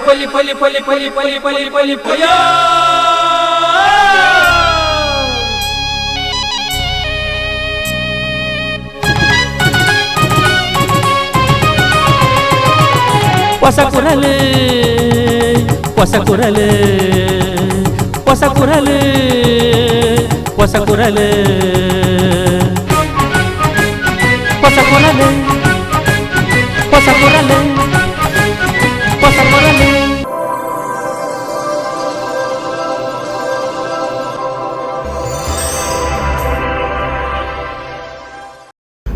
ಪಲಿ ಪಲಿ ಪಲಿ ಪಲಿ ಪಲಿ ಪಲಿ ಪಲಿ ಪಯ. ಹೊಸ ಕುರಲು ಹೊಸ ಕುರಲು ಹೊಸ ಕುರಲು ಹೊಸ ಕುರಲು ಹೊಸ ಕುರಲು ಹೊಸ ಕುರಲು ಹೊಸ ಕುರಲು.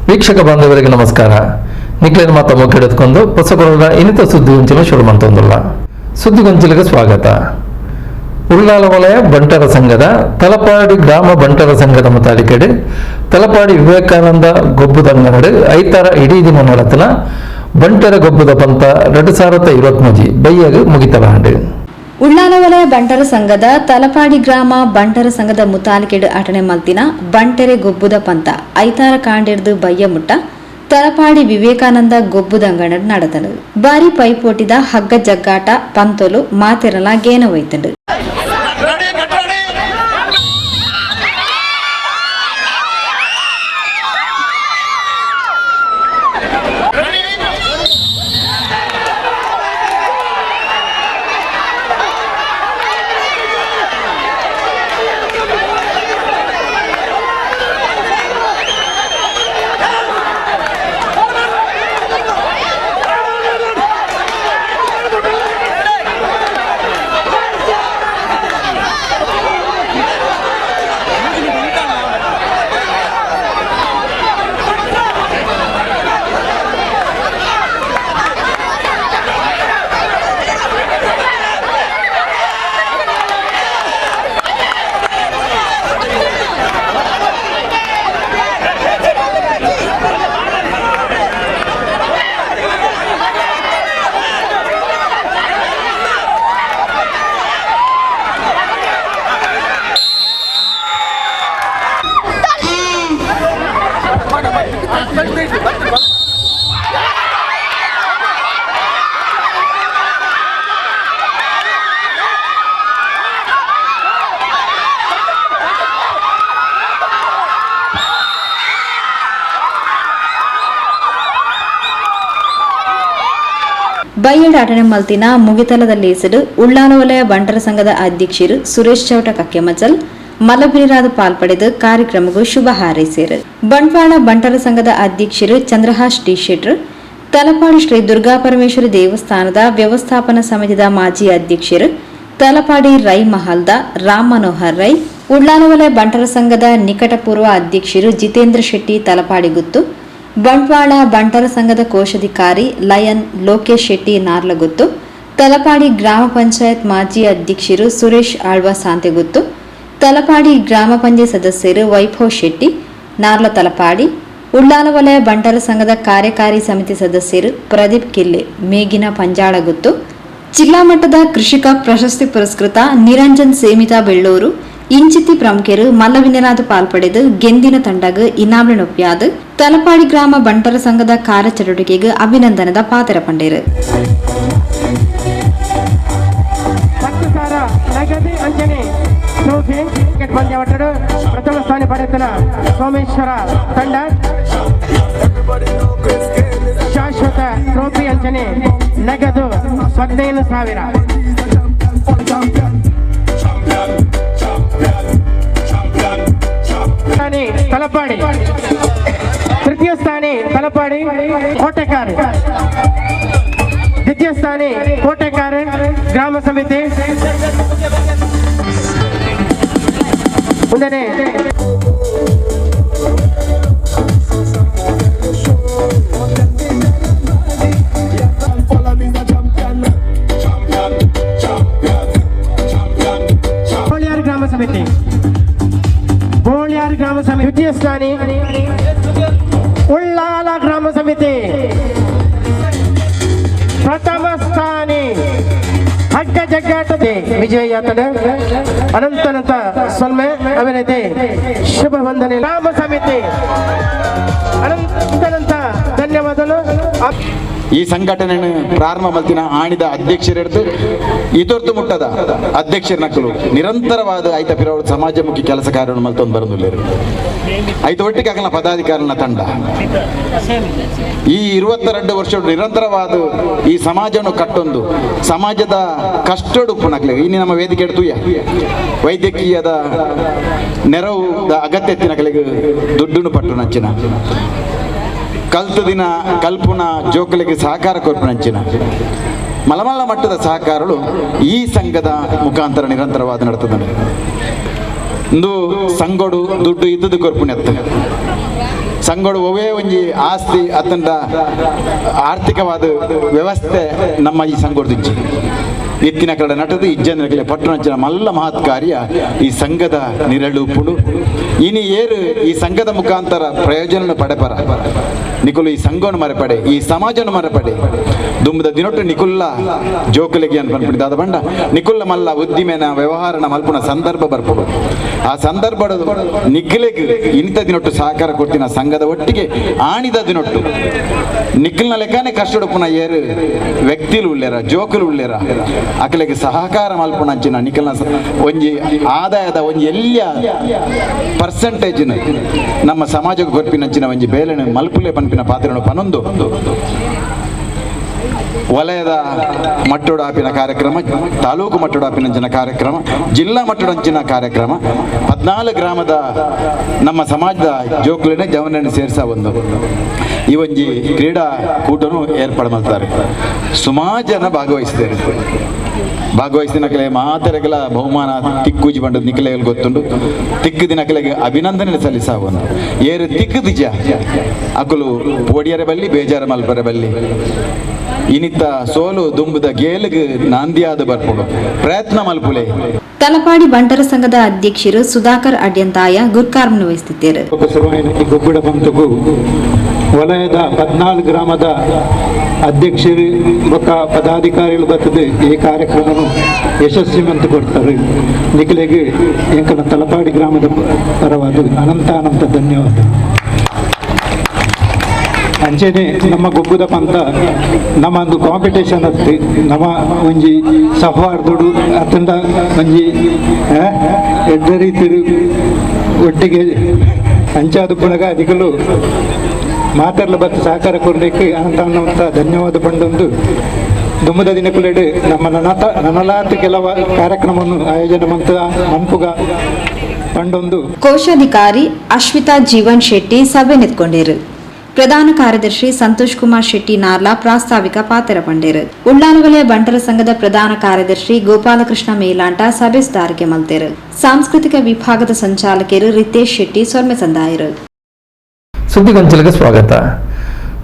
ವೀಕ್ಷಕ ಬಾಂಧವರಿಗೆ ನಮಸ್ಕಾರ. ನಿಕ್ಲೇನ್ ಮಾತ ಮುಖೆಡೆದುಕೊಂಡು ಹೊಸಕೊರಲ ಇನಿತ ಸುದ್ದಿ ಗೊಂಚಿಲ ಶುರು ಮಂತೊಂದುಲ್ಲ. ಸುದ್ದಿಗೊಂಚಿಲಿಗೆ ಸ್ವಾಗತ. ಉಳ್ಳಾಲ ವಲಯ ಬಂಟರ ಸಂಘದ ತಲಪಾಡಿ ಗ್ರಾಮ ಬಂಟರ ಸಂಘದ ಮುತಾಲಿಕೆಡೆ ತಲಪಾಡಿ ವಿವೇಕಾನಂದ ಗೊಬ್ಬುದಂಗನಡು ಐತಾರ ಇಡೀ ದಿನ ನಡತನ ಬಂಟರ ಗೊಬ್ಬುದ ಪಂತ 2023 ಬೈಯಾಗ ಮುಗಿತಲಾಂಡು. ಉಳ್ಳಾಲ ವಲಯ ಬಂಟರ ಸಂಘದ ತಲಪಾಡಿ ಗ್ರಾಮ ಬಂಟರ ಸಂಘದ ಮುತಾಲಿಕೆಡು ಅಟಣೆ ಮಲ್ತಿನ ಬಂಟೆರೆ ಗೊಬ್ಬುದ ಪಂತ ಐತಾರ ಕಾಂಡೆರ್ದು ಬಯ್ಯ ಮುಟ್ಟ ತಲಪಾಡಿ ವಿವೇಕಾನಂದ ಗೊಬ್ಬುದಂಗಣ നടത്തನು. ಬಾರಿ ಪೈಪೋಟಿದ ಹಗ್ಗ ಜಗ್ಗಾಟ ಪಂತೊಲು ಮಾತೆರಲ ಗೇನ ಒಯ್ತಂಡು. ಬಯ್ಯಡ್ ಅಟಣೆ ಮಲ್ತಿನ ಮುಗಿತಲದ ಲೇಸಡು ಉಳ್ಳಾಲ ವಲಯ ಬಂಟರ ಸಂಘದ ಅಧ್ಯಕ್ಷರು ಸುರೇಶ್ ಚೌಟ ಕಕ್ಕೆಮಚಲ್ ಮಲಬಿರಿರಾದ ಪಾಲ್ಪಡೆದು ಕಾರ್ಯಕ್ರಮಕ್ಕೂ ಶುಭ ಹಾರೈಸಿರು. ಬಂಟ್ವಾಳ ಬಂಟರ ಸಂಘದ ಅಧ್ಯಕ್ಷರು ಚಂದ್ರಹಾಸ್ ಡಿ ಶೆಟ್ರ್, ತಲಪಾಡಿ ಶ್ರೀ ದುರ್ಗಾ ಪರಮೇಶ್ವರಿ ದೇವಸ್ಥಾನದ ವ್ಯವಸ್ಥಾಪನಾ ಸಮಿತಿದ ಮಾಜಿ ಅಧ್ಯಕ್ಷರು ತಲಪಾಡಿ ರೈ ಮಹಲ್ದ ರಾಮ್ ಮನೋಹರ್ ರೈ, ಉಳ್ಳಾಲ ವಲಯ ಬಂಟರ ಸಂಘದ ನಿಕಟಪೂರ್ವ ಅಧ್ಯಕ್ಷರು ಜಿತೇಂದ್ರ ಶೆಟ್ಟಿ ತಲಪಾಡಿ ಗುತ್ತು, ಬಂಟ್ವಾಳ ಬಂಟರ ಸಂಘದ ಕೋಶಾಧಿಕಾರಿ ಲಯನ್ ಲೋಕೇಶ್ ಶೆಟ್ಟಿ ನಾರ್ಲಗುತ್ತು, ತಲಪಾಡಿ ಗ್ರಾಮ ಪಂಚಾಯತ್ ಮಾಜಿ ಅಧ್ಯಕ್ಷರು ಸುರೇಶ್ ಆಳ್ವ ಸಾಂತೆಗುತ್ತು, ತಲಪಾಡಿ ಗ್ರಾಮ ಪಂಚಾಯತ್ ಸದಸ್ಯರು ವೈಭವ್ ಶೆಟ್ಟಿ ನಾರ್ಲ ತಲಪಾಡಿ, ಉಳ್ಳಾಲ ವಲಯ ಬಂಟರ ಸಂಘದ ಕಾರ್ಯಕಾರಿ ಸಮಿತಿ ಸದಸ್ಯರು ಪ್ರದೀಪ್ ಕಿಲ್ಲೆ ಮೇಗಿನ ಪಂಜಾಳಗುತ್ತು, ಜಿಲ್ಲಾ ಮಟ್ಟದ ಕೃಷಿಕ ಪ್ರಶಸ್ತಿ ಪುರಸ್ಕೃತ ನಿರಂಜನ್ ಸೇಮಿತಾ ಬೆಳ್ಳೂರು ಇಂಚಿತಿ ಪ್ರಮುಖರು ಮಲ್ಲವಿನರಾದ ಪಾಲ್ಪಡೆದು ಗೆಂದಿನ ತಂಡಗ್ ಇನಾಮ್ಲನೊಪ್ಪಿಯಾದ ತಲಪಾಡಿ ಗ್ರಾಮ ಬಂಟರ ಸಂಘದ ಕಾರ್ಯಚಟುವಟಿಕೆಗೆ ಅಭಿನಂದನದ ಪಾತ್ರ ಪಂಡೇರು. 10,000 ನಗದಿ ಅಂಚನೆ ಟ್ರೋಫಿ. ಕ್ರಿಕೆಟ್ ಪಂದ್ಯಾವಟಡು ಪ್ರಥಮ ಸ್ಥಾನ ಪಡೆದ ಸೋಮೇಶ್ವರ ತಂಡ ಶಾಶ್ವತ ಟ್ರೋಫಿ ಅಂಚನೆ ನಗದು 15,000. ಸ್ಥಾನಿ ತಲಪಾಡಿ, ತೃತೀಯ ಸ್ಥಾನಿ ತಲಪಾಡಿ ಕೋಟೆಕಾರ್, ದ್ವಿತೀಯ ಸ್ಥಾನಿ ಕೋಟೆಕಾರ್ ಗ್ರಾಮ ಸಮಿತಿ. ಮುಂದೆ ಬೋಳಿಯಾರ್ ಗ್ರಾಮ ಸಮಿತಿ, ಬೋಳಿಯಾರ್ ಗ್ರಾಮ ಸಮಿತಿ ದ್ವಿತೀಯ ಸ್ಥಾನಿ ಉಳ್ಳಾಲ ಗ್ರಾಮ ಸಮಿತಿ, ಪ್ರಥಮ ಸ್ಥಾನಿ ಹಗ್ಗ ಜಗ್ಗಾಟದೆ ವಿಜಯಾತನ ಅನಂತನಂತ ಸೊನ್ನೆ ಅಭಿನತಿ ಶುಭ ವಂದನೆ ಗ್ರಾಮ ಸಮಿತಿ ಅನಂತನಂತ ಧನ್ಯವಾದಗಳು. ಈ ಸಂಘಟನೆಯನ್ನು ಪ್ರಾರಂಭ ಮಲ್ತಿನ ಆಣಿದ ಅಧ್ಯಕ್ಷರೆಡ್ದು ಇದೊರ್ದು ಮುಟ್ಟದ ಅಧ್ಯಕ್ಷರ ನಕಲು ನಿರಂತರವಾದ ಐತ ಪಿರವಳು ಸಮಾಜಮುಖಿ ಕೆಲಸ ಕಾರ್ಯವನ್ನು ಮಲ್ತೊಂದು ಬರಂದುಲ್ಲೇರು. ಐತ ಒಟ್ಟಿಗೆ ಆಗಲ ಪದಾಧಿಕಾರಿನ ತಂಡ ಈ 22 ವರ್ಷ ನಿರಂತರವಾದ ಈ ಸಮಾಜವನ್ನು ಕಟ್ಟೊಂದು ಸಮಾಜದ ಕಷ್ಟಡು ಪುನಕ್ಲೆ ಇನ್ನು ನಮ್ಮ ವೇದಿಕೆ ಎಡ್ತುಯ್ಯ ವೈದ್ಯಕೀಯದ ನೆರವು ಅಗತ್ಯ ತಿನಕಲಿಗೆ ದುಡ್ಡುನು ಪಟ್ಟು ನಂಚಿನ ಕಲ್ತ ದಿನ ಕಲ್ಪುನ ಜೋಕುಲಿಗೆ ಸಹಕಾರ ಕೊರ್ಪುನಂಚಿನ ಮಲಮಲ್ಲ ಮಟ್ಟದ ಸಹಕಾರಗಳು ಈ ಸಂಘದ ಮುಖಾಂತರ ನಿರಂತರವಾದ ನಡ್ತದ. ಇಂದು ಸಂಗೊಡು ದುಡ್ಡು ಇದ್ದದ್ದು ಕೊರ್ಪುನೆತ್ತ ಸಂಗೊಡು ಒವೇ ಒಂಜಿ ಆಸ್ತಿ ಅತ್ತಂಡ ಆರ್ಥಿಕವಾದ ವ್ಯವಸ್ಥೆ ನಮ್ಮ ಈ ಸಂಗೊಡ್ದಿಂಚಿ ಇತ್ತಿನ ಕಡೆ ನಟದು ಇಜ್ಜನ ಪಟ್ಟಣಂಚಿನ ಮಲ್ಲ ಮಹತ್ ಕಾರ್ಯ ಈ ಸಂಘದ ನಿರಳು ಪುಡು ಇನಿ ಏರು ಈ ಸಂಘದ ಮುಖಾಂತರ ಪ್ರಯೋಜನ ಪಡೆಪರ ನಿಕುಲು ಈ ಸಂಘವನ್ನು ಮರೆಪಡೆ ಈ ಸಮಾಜವನ್ನು ಮರೆಪಡೆ ದುಂಬದ ದಿನೊಟ್ಟು ನಿಕುಲ್ಲ ಜೋಕುಲಿಗೆ ಅನ್ಪನ್ಪಿಡಿದಾದ ಬಂಡ ನಿಕುಲ್ಲ ಮಲ್ಲ ಉದ್ದಿಮೆನ ವ್ಯವಹಾರನ ಮಲ್ಪುನ ಸಂದರ್ಭ ಬರ್ಪುಡು ಆ ಸಂದರ್ಭ ನಿಖಿಲಿಗೆ ಇಂಥ ದಿನೊಟ್ಟು ಸಹಕಾರ ಕೊಡ್ತಿನ ಸಂಘದ ಒಟ್ಟಿಗೆ ಆಣಿದ ದಿನೊಟ್ಟು ನಿಖಿಲ್ನ ಲೆಕ್ಕನೆ ಕಷ್ಟಡುಪುನ ಏರು ವ್ಯಕ್ತಿಲು ಉಳ್ಳೇರ ಜೋಕುಲು ಉಳ್ಳೇರ ಅಕಲೆಗೆ ಸಹಕಾರ ಮಲ್ಪುನಂಚಿನ ನಿಖಲ್ನ ಒಂಜಿ ಆದಾಯದ ಒಂಜಿ ಎಲ್ಲಿಯ ಪರ್ಸೆಂಟೇಜಿನ ನಮ್ಮ ಸಮಾಜಕ್ಕೆ ಕೊರ್ಪಿನಂಚಿನ ಒಂಜಿ ಬೇಲೆನ ಮಲ್ಪುಲೆ ಪನ್ಪಿನ ಪಾತ್ರನು ಪನೊಂದು ವಲಯದ ಮಟ್ಟೋಡಾಪಿನ ಕಾರ್ಯಕ್ರಮ, ತಾಲೂಕು ಮಟ್ಟೋಡಾಪಿನಂಚಿನ ಕಾರ್ಯಕ್ರಮ, ಜಿಲ್ಲಾ ಮಟ್ಟೋಡಂಚಿನ ಕಾರ್ಯಕ್ರಮ, 14 ಗ್ರಾಮದ ನಮ್ಮ ಸಮಾಜದ ಜೋಕುಲನೆ ಜವನನ್ನು ಸೇರಿಸ ಒಂದು ಈ ಒಂಜಿ ಕ್ರೀಡಾ ಕೂಟನು ಏರ್ಪಾಡು ಮಾಡ್ತಾರೆ. ಸುಮಾರು ಜನ ಭಾಗವಹಿಸ್ತಾರೆ. ಭಾಗವಹಿಸಿನಕಲೆ ಮಾತರೆಗಳ ಬಹುಮಾನ ತಿಕ್ಕೂಜಿ ಬಂಡದ ನಿಖಲೆಗಳು ಗೊತ್ತುಂಡು ತಿಕ್ಕು ದಿನಕಲೆಗೆ ಅಭಿನಂದನೆ ಸಲ್ಲಿಸಾವನು ಏರು ತಿಕ್ಕು ದಿಜ ಅಕುಲು ಪೋಡಿಯರ ಬಲ್ಲಿ ಬೇಜಾರ ಮಲ್ಪರ ಬಲ್ಲಿ ಇನಿತ ಸೋಲು ದುಂಬುದ ಗೇಲಿಗೆ ನಾಂದಿಯಾದ ಬರ್ಪುಡು ಪ್ರಯತ್ನ ಮಲ್ಪುಲೆ. ತಲಪಾಡಿ ಬಂಟರ ಸಂಘದ ಅಧ್ಯಕ್ಷರು ಸುಧಾಕರ್ ಅಡ್ಯಂತಾಯ ಗುರ್ಕಾರ್ಮನ್ನು ವಹಿಸುತ್ತಿದ್ದರು. ಗೊಬ್ಬಡ ಪಂತಗೂ ವಲಯದ 14 ಗ್ರಾಮದ ಅಧ್ಯಕ್ಷರು ಬೊಕ್ಕ ಪದಾಧಿಕಾರಿಗಳು ಬರ್ತದೆ ಈ ಕಾರ್ಯಕ್ರಮವನ್ನು ಯಶಸ್ವಿ ಅಂತ ಕೊಡ್ತಾರೆ. ನಿಖಲೆಗೆ ಎಂಕನ ತಲಪಾಡಿ ಗ್ರಾಮದ ಪರವಾದ ಅನಂತ ಅನಂತ ಧನ್ಯವಾದ. ಅಂಚೆನೆ ನಮ್ಮ ಗೊಬ್ಬುದ ಪಂತ ನಮ್ಮ ಒಂದು ಕಾಂಪಿಟೇಷನ್ ಅತ್ತಿ ನಮ್ಮ ಒಂಜಿ ಸೌಹಾರ್ದಡು ಅತ್ತಂಡ ಒಂಜಿ ಎಡ್ಡ ರೀತಿ ಒಟ್ಟಿಗೆ ಅಂಚಾದ ಪುನಗ ಅಧಿಕಲು ಮಾತಾಡಲು ಬತ್ತ ಸಹಕಾರ ಕೊಡಲಿಕ್ಕೆ ಅನಂತ ಅನಂತ ಧನ್ಯವಾದ ಪಂಡೊಂದು ದುಮ್ಮದ ದಿನಕುಲೆಡು ನಮ್ಮ ನನಲಾತ ಕೆಲವು ಕಾರ್ಯಕ್ರಮವನ್ನು ಆಯೋಜನೆ ಮಂತ ಮನ್ಪುಗ ಪಂಡೊಂದು. ಕೋಶಾಧಿಕಾರಿ ಅಶ್ವಿತಾ ಜೀವನ್ ಶೆಟ್ಟಿ ಸಭೆ ನಿಂತ್ಕೊಂಡಿರು. ಪ್ರಧಾನ ಕಾರ್ಯದರ್ಶಿ ಸಂತೋಷ್ ಕುಮಾರ್ ಶೆಟ್ಟಿ ನಾರ್ಲಾ ಪ್ರಾಸ್ತಾವಿಕ ಪಾತ್ರ ಪಂಡೇರು. ಉಳ್ಳಾಲ ವಲಯ ಬಂಟರ ಸಂಘದ ಪ್ರಧಾನ ಕಾರ್ಯದರ್ಶಿ ಗೋಪಾಲಕೃಷ್ಣ ಮೇಲಾಂಟ ಸಭೆ ಸುಧಾರಿಕೆ ಮಲ್ತೇರು. ಸಾಂಸ್ಕೃತಿಕ ವಿಭಾಗದ ಸಂಚಾಲಕರು ರಿತೇಶ್ ಶೆಟ್ಟಿ ಸೊಲ್ಮೆ ಸಂದಾಯರು. ಸುದ್ದಿಗೊಂಚಲಿಗೆ ಸ್ವಾಗತ.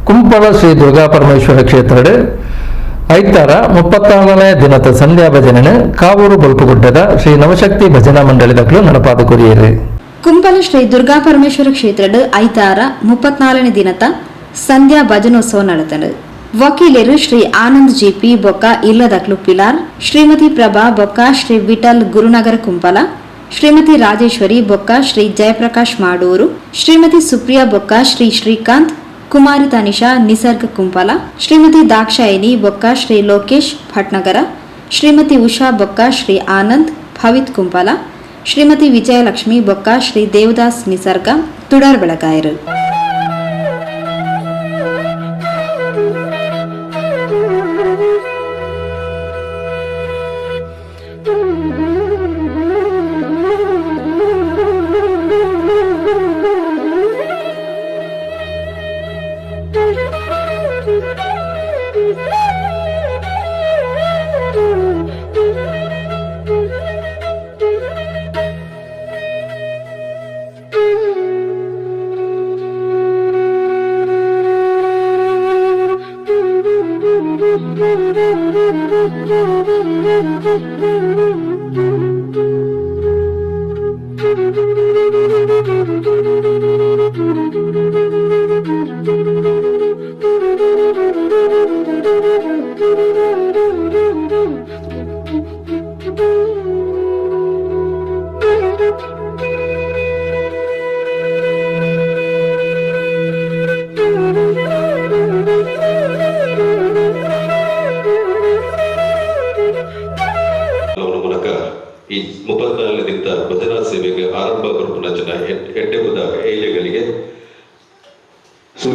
ಕುಂಪಳ ಶ್ರೀ ದುರ್ಗಾ ಪರಮೇಶ್ವರ ಕ್ಷೇತ್ರದ ಐತಾರ 36ನೇ ದಿನದ ಸಂಧ್ಯಾ ಭಜನೆ ಕಾವೂರು ಬೊಲ್ಪುಗುಡ್ಡದ ಶ್ರೀ ನವಶಕ್ತಿ ಭಜನಾ ಮಂಡಳಿದಕ್ಲು ನಡಪಾದ ಕೊರಿಯರು. ಕುಂಪಲ ಶ್ರೀ ದುರ್ಗಾ ಪರಮೇಶ್ವರ ಕ್ಷೇತ್ರದ ಐತಾರ 34ನೇ ದಿನದ ಸಂಧ್ಯಾ ಭಜನೋತ್ಸವ ನಡೆತನು. ವಕೀಲರು ಶ್ರೀ ಆನಂದ್ ಜಿಪಿ ಬೊಕ್ಕ ಇಲ್ಲದಕ್ಲು ಪಿಲಾರ್, ಶ್ರೀಮತಿ ಪ್ರಭಾ ಬೊಕ್ಕ ಶ್ರೀ ವಿಠಲ್ ಗುರುನಗರ ಕುಂಪಲ, ಶ್ರೀಮತಿ ರಾಜೇಶ್ವರಿ ಬೊಕ್ಕ ಶ್ರೀ ಜಯಪ್ರಕಾಶ್ ಮಾಡೂರು, ಶ್ರೀಮತಿ ಸುಪ್ರಿಯಾ ಬೊಕ್ಕ ಶ್ರೀ ಶ್ರೀಕಾಂತ್, ಕುಮಾರಿ ತನಿಷಾ ನಿಸರ್ಗ ಕುಂಪಲ, ಶ್ರೀಮತಿ ದಾಕ್ಷಾಯಿನಿ ಬೊಕ್ಕ ಶ್ರೀ ಲೋಕೇಶ್ ಭಟ್ನಗರ, ಶ್ರೀಮತಿ ಉಷಾ ಬೊಕ್ಕ ಶ್ರೀ ಆನಂದ್ ಭವಿತ್ ಕುಂಪಲ, ಶ್ರೀಮತಿ ವಿಜಯಲಕ್ಷ್ಮಿ ಬೊಕ್ಕ ಶ್ರೀ ದೇವದಾಸ್ ನಿಸರ್ಗ ತುಡರ್ ಬೆಳಗಾಯರು.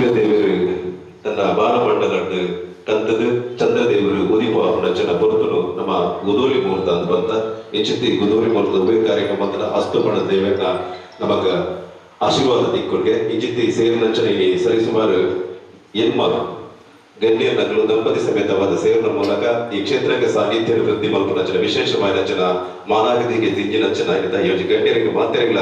ಸೂರ್ಯದೇವರು ತನ್ನ ಬಾಲಮಂಡಲಡ್ ಕಂತದ ಚಂದ್ರದೇವರು ಉದಿಪ ನಚನ ಪೊರ್ತುನು ನಮ್ಮ ಗುದೋಲಿ ಮುಹೂರ್ತ ಅಂತ ಬಂತ ಇಂಚಿತ್ತಿ ಗುದೋಲಿ ಮುಹೂರ್ತ ಉಭಯ ಕಾರ್ಯಕ್ರಮ ಅಸ್ತುಪಣ ದೇವನ ನಮಗ ಆಶೀರ್ವಾದ ದಿಕ್ಕುಡ್ಗೆ ಇಂಚಿತ್ತಿ ಸೇರಿನಂಚನೆ ಸರಿಸುಮಾರು ಎನ್ಮ ಗಣ್ಯನಗಳು ದಂಪತಿ ಸಮೇತವಾದ ಸೇರಿನ ಮೂಲಕ ಈ ಕ್ಷೇತ್ರಕ್ಕೆ ಸಾನ್ನಿಧ್ಯ ವೃದ್ಧಿ ಮಲ್ಪನಂಚನ ವಿಶೇಷವಾದ ನಂಚನ ಮಾನಾಗತಿಗೆ ತಿಂಜಿನಂಚನ ಆಗಿದೆ ಯೋಜಿ ಗಣ್ಯರಿಗೆ ಮಾತೆರೆಗಳ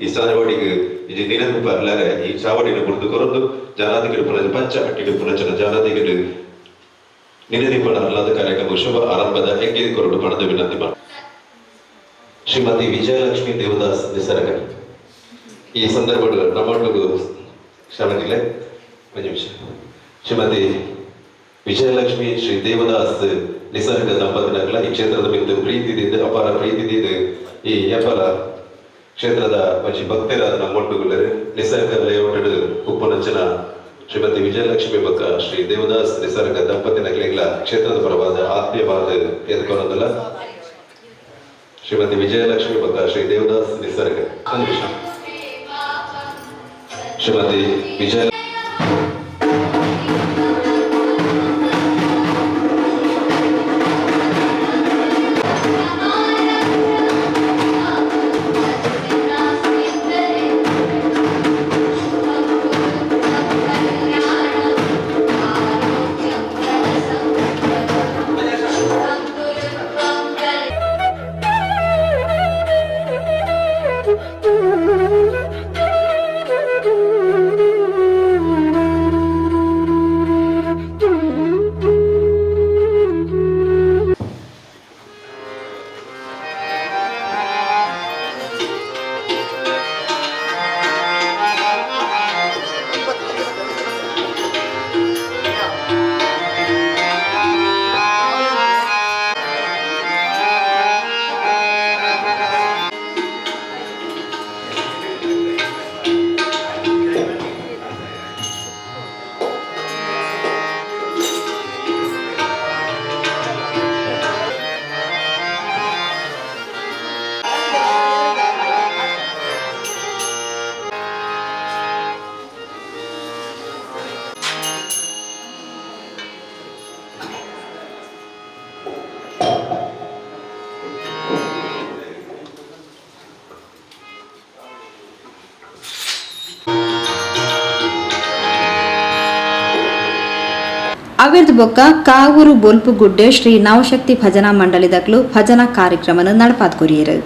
ಈ ಚಾವಡಿಗೆ ಈ ನಿನಪು ಬರ್ಲಾರೆ ಈ ಚಾವಡಿನ ಕುರಿತು ಕೊರೊಂದು ಜಾನಾದಿಗಳು ಪುನಃ ಪಂಚ ಅಟ್ಟಿಡು ಪುನಚನ ಜಾನಾದಿಗಳು ನಿನದಿಪಣ ಅಲ್ಲದ ಕಾರ್ಯಕ್ರಮ ಶುಭ ಆರಂಭದ ಹೆಗ್ಗೆ ಕೊರಡು ಪಣದ ವಿನಂತಿ ಮಾಡಿ ಶ್ರೀಮತಿ ವಿಜಯಲಕ್ಷ್ಮಿ ದೇವದಾಸ್ ನಿಸರ್ಗ ಈ ಸಂದರ್ಭಗಳು ನಮ್ಮೊಟ್ಟಿಗೂ ಕ್ಷಮೆ ಒಂದು ನಿಮಿಷ. ಶ್ರೀಮತಿ ವಿಜಯಲಕ್ಷ್ಮಿ ಶ್ರೀ ದೇವದಾಸ್ ನಿಸರ್ಗ ದಂಪತಿನಗಳ ಈ ಕ್ಷೇತ್ರದ ಬಿಂದು ಪ್ರೀತಿದಿಂದ ಅಪಾರ ಪ್ರೀತಿದಿಂದ ಈ ಎಪ್ಪಲ ಕ್ಷೇತ್ರದ ಒಂಜಿ ಭಕ್ತರಾದ ನಮ್ಮೊಟ್ಟುಗುಲ್ಲರು ನಿಸರ್ಗ ಲೇಔಟ್ ಉಪ್ಪನಂಚನ ಶ್ರೀಮತಿ ವಿಜಯಲಕ್ಷ್ಮಿ ಬಕ್ಕ ಶ್ರೀ ದೇವದಾಸ್ ನಿಸರ್ಗ ದಂಪತಿನಗಳಿಗಳ ಕ್ಷೇತ್ರದ ಪರವಾದ ಆತ್ಮೀಯವಾದ ಎದುಕೊಳೋದಲ್ಲ ಶ್ರೀಮತಿ ವಿಜಯಲಕ್ಷ್ಮಿ ಬಕ್ಕ ಶ್ರೀ ದೇವದಾಸ್ ನಿಸರ್ಗ. ಒಂದು ನಿಮಿಷ. ಶ್ರೀಮತಿ ವಿಜಯ ಅವಿರ್ದ ಬೊಕ್ಕ ಕಾವೂರು ಬೊಲ್ಪುಗುಡ್ಡೆ ಶ್ರೀ ನವಶಕ್ತಿ ಭಜನಾ ಮಂಡಳಿದಕ್ಲು ಭಜನಾ ಕಾರ್ಯಕ್ರಮವನ್ನು ನಡಪಾದ್ ಕೊರಿಯರು.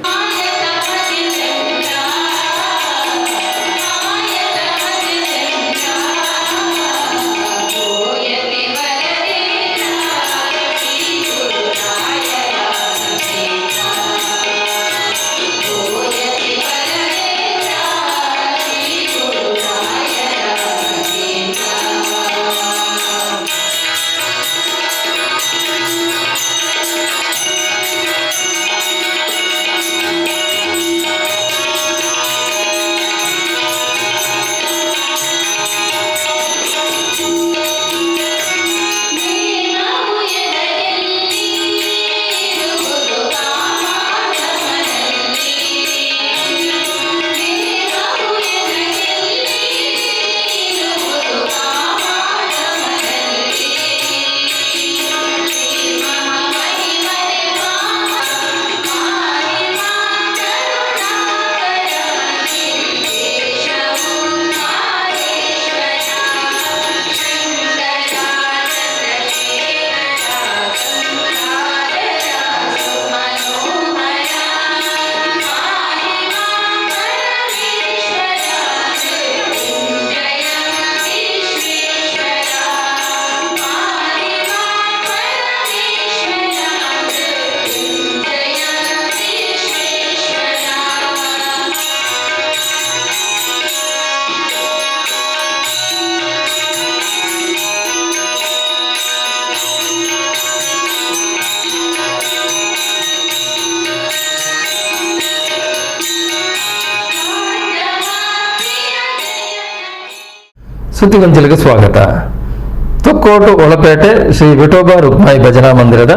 ಸುದ್ದಿಗೊಂಚಲಿಗೆ ಸ್ವಾಗತ. ತುಕ್ಕೋಟು ಒಳಪೇಟೆ ಶ್ರೀ ವಿಠೋಬ ರುಕ್ಮಾಯಿ ಭಜನಾ ಮಂದಿರದ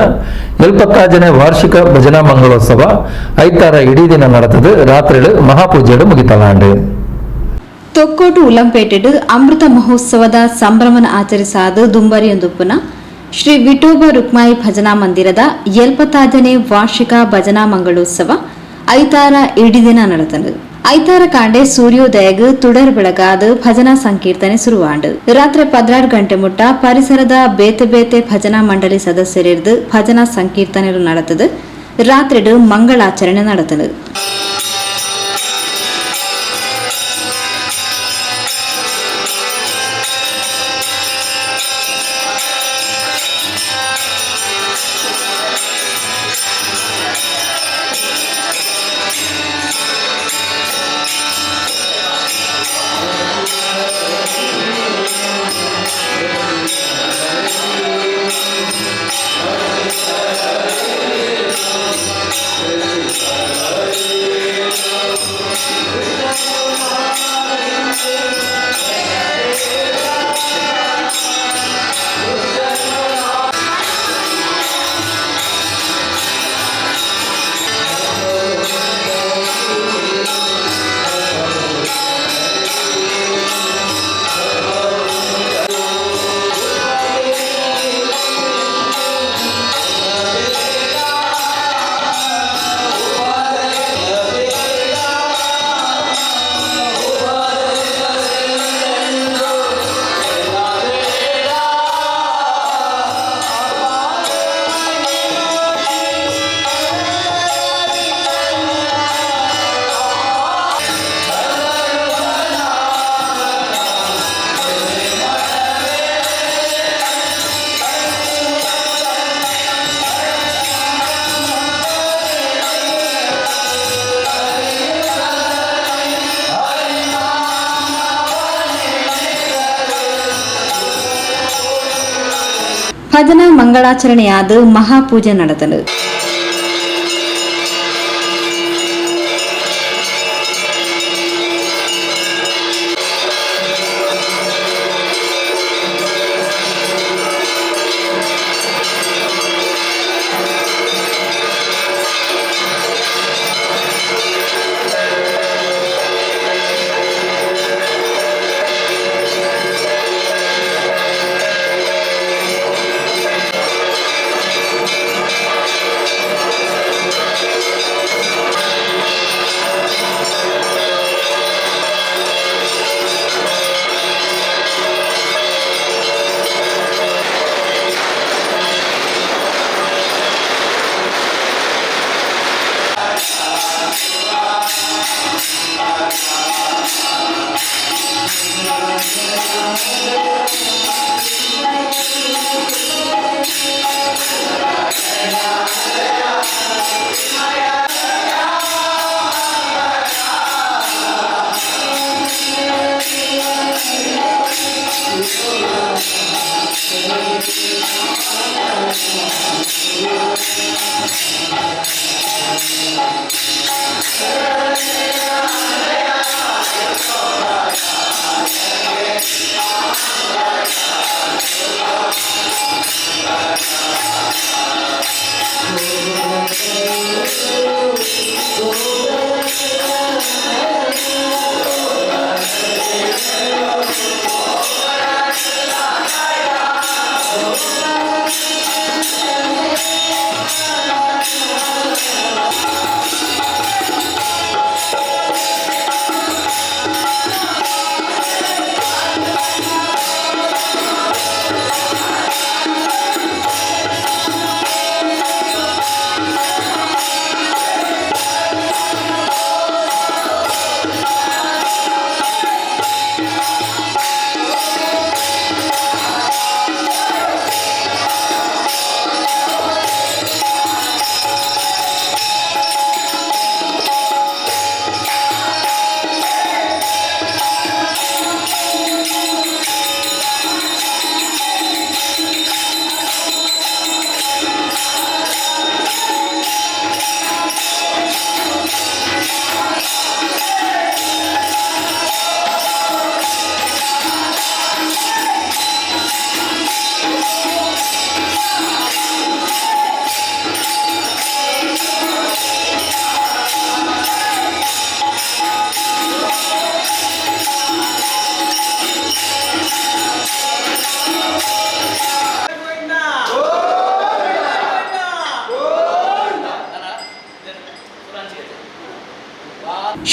75ನೇ ವಾರ್ಷಿಕ ಭಜನಾ ಮಂಗಳೋತ್ಸವ ಐತಾರ ಇಡೀ ದಿನ ನಡೆತದು. ರಾತ್ರಿ ಮಹಾಪೂಜೆಡು ಮುಗಿತಲಾಂಡು. ತೊಕ್ಕೋಟು ಉಲ್ಲಂಪೇಟೆಡು ಅಮೃತ ಮಹೋತ್ಸವದ ಸಂಭ್ರಮನ ಆಚರಿಸಾದ ದುಂಬರಿಯೊಂದುಪ್ಪುನ ಶ್ರೀ ವಿಠೋಬ ರುಕ್ಮಾಯಿ ಭಜನಾ ಮಂದಿರದ ಎಲ್ಪತಾಜನೆ ವಾರ್ಷಿಕ ಭಜನಾ ಮಂಗಳೋತ್ಸವ ಐತಾರ ಇಡೀ ದಿನ ನಡೆತನು. ಐತಾರ ಕಾಂಡೆ ಸೂರ್ಯೋದಯಗ್ ತುಡರ್ ಬೆಳಗಾದ ಭಜನಾ ಸಂಕೀರ್ತನೆ ಶುರುವಾಂಡು. ರಾತ್ರಿ 12 ಗಂಟೆ ಮುಟ್ಟ ಪರಿಸರದ ಬೇತೆ ಬೇತೆ ಭಜನಾ ಮಂಡಳಿ ಸದಸ್ಯರಿರ್ದು ಭಜನಾ ಸಂಕೀರ್ತನೆ ನಡೆತದು. ರಾತ್ರಿಡು ಮಂಗಳಾಚರಣೆ ನಡೆತನು. ಭಜನಾ ಮಂಗಳಾಚರಣೆಯಾದ ಮಹಾಪೂಜೆ ನಡೆದನು.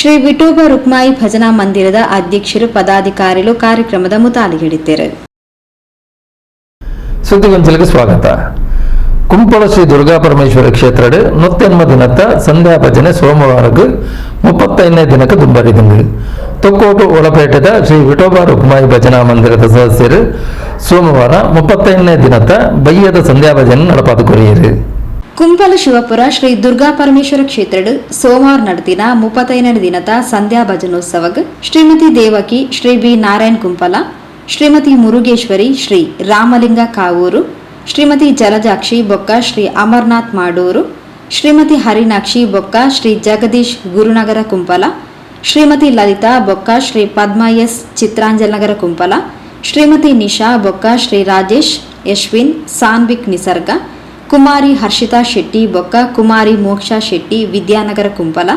ಶ್ರೀ ವಿಠೋಬ ರುಕ್ಮಾಯಿ ಭಜನಾ ಮಂದಿರದ ಅಧ್ಯಕ್ಷರು ಪದಾಧಿಕಾರಿಗಳು ಕಾರ್ಯಕ್ರಮದ ಮುತಾಲಿಗಿಡಿದ್ದರು. ಸುದ್ದಿಗೊಂಚಲಿಗೆ ಸ್ವಾಗತ. ಕುಂಪಳ ಶ್ರೀ ದುರ್ಗಾ ಪರಮೇಶ್ವರ ಕ್ಷೇತ್ರಡ್ ನೊತ್ತೆನ್ಮ ದಿನತ್ತ ಸಂಧ್ಯಾ ಭಜನೆ ಸೋಮವಾರಗ್ 35ನೇ ದಿನಕ್ಕೆ ದುಂಬರಿದಿಂದು. ತೊಕ್ಕೋಟು ಒಳಪೇಟೆದ ಶ್ರೀ ವಿಠೋಬ ರುಕ್ಮಾಯಿ ಭಜನಾ ಮಂದಿರದ ಸದಸ್ಯರು ಸೋಮವಾರ 35ನೇ ದಿನತ್ತ ಬಯ್ಯದ ಸಂಧ್ಯಾ ಭಜನೆ ನಡಪಾದು ಕೊರಿಯರು. ಕುಂಪಲ ಶಿವಪುರ ಶ್ರೀ ದುರ್ಗಾ ಪರಮೇಶ್ವರ ಕ್ಷೇತ್ರಡ್ ಸೋಮವಾರ ನಡೆದಿನ 35ನೇ ದಿನದ ಸಂಧ್ಯಾ ಭಜನೋತ್ಸವಗ್ ಶ್ರೀಮತಿ ದೇವಕಿ, ಶ್ರೀ ಬಿ ನಾರಾಯಣ್ ಕುಂಪಲ, ಶ್ರೀಮತಿ ಮುರುಗೇಶ್ವರಿ, ಶ್ರೀ ರಾಮಲಿಂಗ ಕಾವೂರು, ಶ್ರೀಮತಿ ಜಲಜಾಕ್ಷಿ ಬೊಕ್ಕ ಶ್ರೀ ಅಮರ್ನಾಥ್ ಮಾಡೂರು, ಶ್ರೀಮತಿ ಹರಿನಾಕ್ಷಿ ಬೊಕ್ಕ ಶ್ರೀ ಜಗದೀಶ್ ಗುರುನಗರ ಕುಂಪಲ, ಶ್ರೀಮತಿ ಲಲಿತಾ ಬೊಕ್ಕ ಶ್ರೀ ಪದ್ಮ ಎಸ್ ಚಿತ್ರಾಂಜಲನಗರ ಕುಂಪಲ, ಶ್ರೀಮತಿ ನಿಶಾ ಬೊಕ್ಕ ಶ್ರೀ ರಾಜೇಶ್ ಯಶ್ವಿನ್ ಸಾನ್ವಿಕ್ ನಿಸರ್ಗ, ಕುಮಾರಿ ಹರ್ಷಿತಾ ಶೆಟ್ಟಿ ಬೊಕ್ಕ ಕುಮಾರಿ ಮೋಕ್ಷಾ ಶೆಟ್ಟಿ ವಿದ್ಯಾನಗರ ಕುಂಪಲ,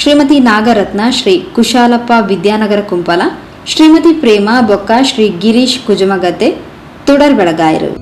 ಶ್ರೀಮತಿ ನಾಗರತ್ನ, ಶ್ರೀ ಕುಶಾಲಪ್ಪ ವಿದ್ಯಾನಗರ ಕುಂಪಲ, ಶ್ರೀಮತಿ ಪ್ರೇಮ ಬೊಕ್ಕ ಶ್ರೀ ಗಿರೀಶ್ ಕುಜುಮಗದ್ದೆ ತುಡರ್ ಬೆಳಗಾಯರು.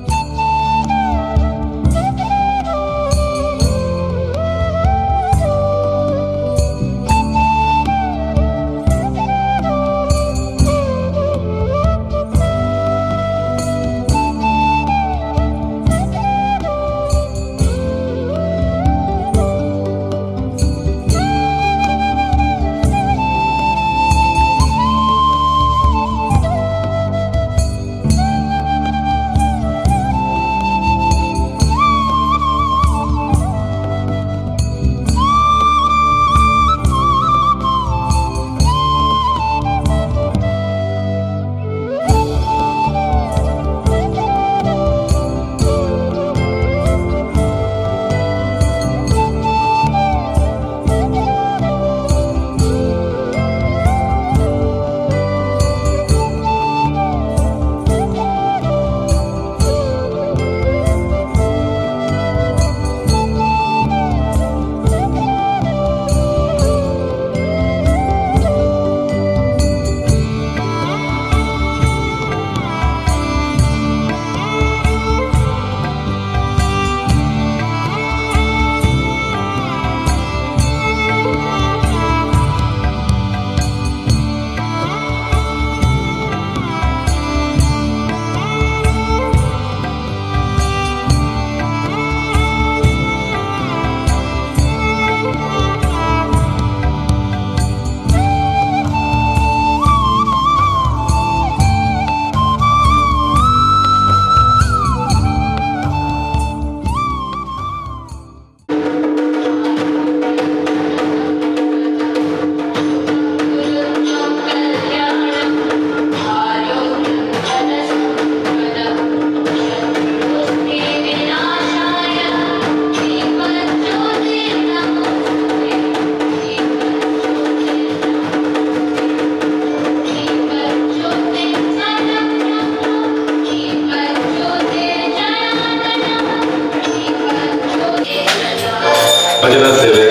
ಭಜನಾ ಸೇವೆ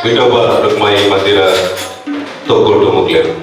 ವಿಠೋಬ ರುಕ್ಮಾಯಿ ಮಂದಿರ, ತೊಕ್ಕೊಟ್ಟು ಮುಗ್ಲೇರು.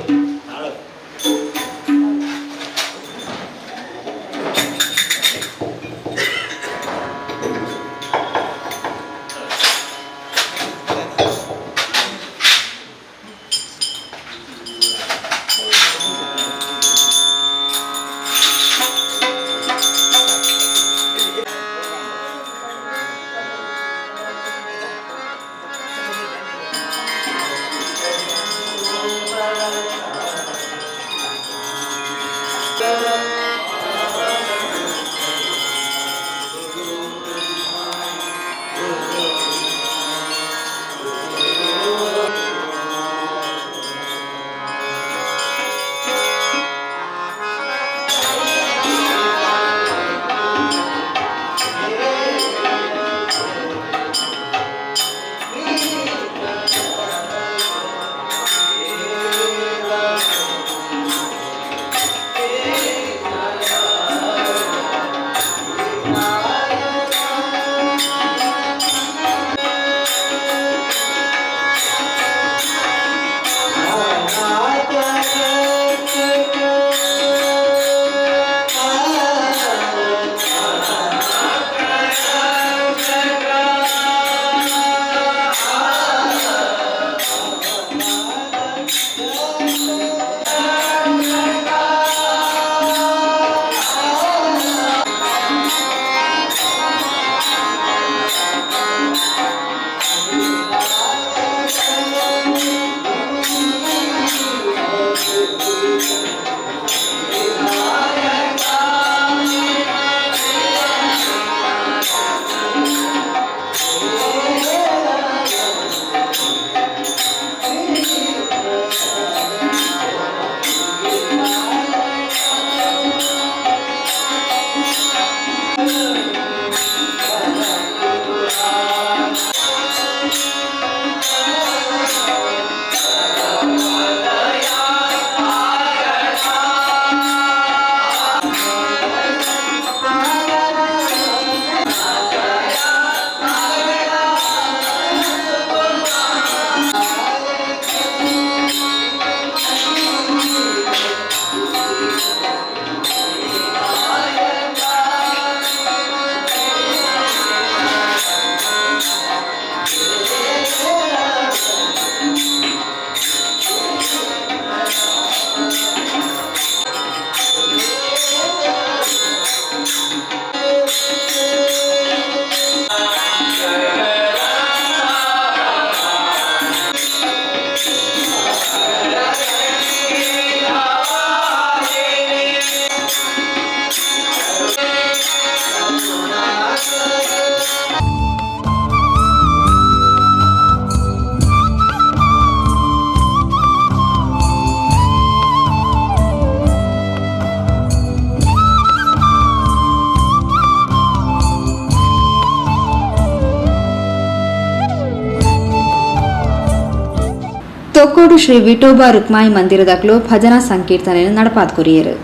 ಕಾಸರಗೋಡು ಶ್ರೀ ವಿಠೋಬ ರುಕ್ಮಾಯಿ ಮಂದಿರದಕ್ಲು ಭಜನಾ ಸಂಕೀರ್ತನೆ ನಡಪಾದ್ ಕೊರಿಯರು.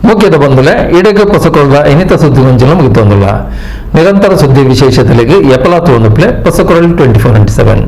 ಮುಖ್ಯದ ಬಂಧುಲೆ ಇಡಗ ಪೊಸಕೊಳದ ಇನ್ನಿತ ಸುದ್ದಿ ಮುಂಚಿನ ಮುಗಿತೊಂದುಲ್ಲ. ನಿರಂತರ ಸುದ್ದಿ ವಿಶೇಷತೆಗೆ ಎಪಲಾ ತೋಂದುಪ್ಲೆ ಹೊಸಕೊರಲ್ 24x7.